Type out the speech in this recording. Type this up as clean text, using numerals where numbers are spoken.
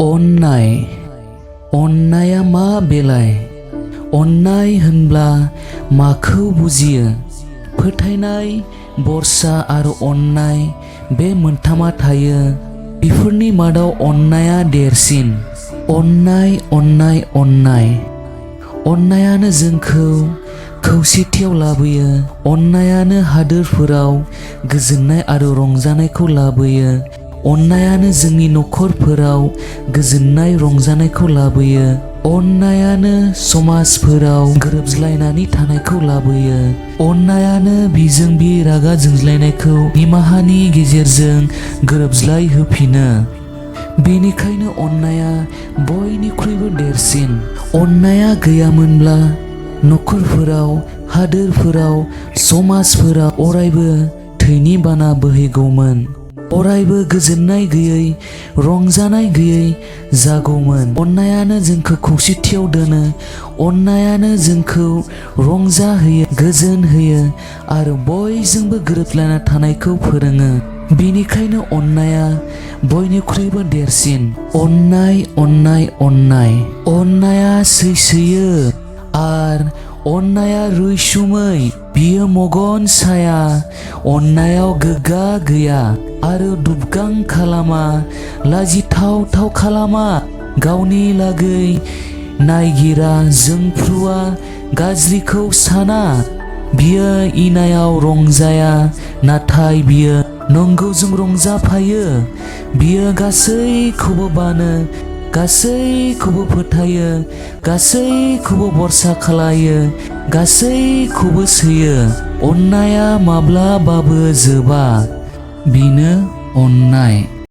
अन्नाय अन्नाया मा बेलाय? अन्नाय होनब्ला माखौ बुजियो? फोथायनाय, बरसा आरो अन्नाय बे मोनथामा थायो। बेफोरनि मादाव अन्नाया देरसिन। अन्नाय अन्नाय अन्नाय अन्नायानो जोंखौ खौसेथियाव लाबोयो। अन्नायानो हादोरफोराव गोजोननाय आरो रंजानायखौ लाबोयो। अन्नायानो जोंनि नखरफोराव गोजोननाय रंजानायखौ लाबोयो। अन्नायानो समाजफोराव गोरोबज्लायनानै थानायखौ लाबोयो। अन्नायानो बिजों बि रागा जोंज्लायनायखौ निमाहानि गेजेरजों गोरोबज्लाय होफिनो। बेनिखायनो अन्नाया बयनिख्रुइबो देरसिन। अन्नाया गैयामोनब्ला नखरफोराव, हादोरफोराव, समाजफोराव अरायबो थैनि बाना बोहैगौमोन। अरायबो गोजोननाय गैयै, रंजानाय गैयै जागौमोन। अन्नायानो जोंखौ खौसेथियाव दोनो। अन्नायानो जोंखौ रंजाहोयो, गोजोन होयो आरो बयजोंबो गोरोबलायना थानायखौ फोरोङो। बेनिखायनो अन्नाया बयनिख्रुइबो देरसिन। अन्नाय अन्नाय अन्नाय अन्नाया सैसोयो आर अन्नाया रैसुमै। बियो मगन साया। अन्नायाव गोग्गा गैया आरो दुबगां खालामा, लाजिथाव थाव खालामा। गावनि लागै नायगिरा जोंफ्रुआ गाज्रिखौ साना। बियो इनायाव रंजाया, नाथाय बियो नंगौजों रंजाफायो। बियो गासैखौबो बानो, गासैखौबो फोथायो, गासैखौबो बरसा खालायो, गासैखौबो सैयो। अन्नाया माब्लाबाबो जोबा। बेनो अन्नाय।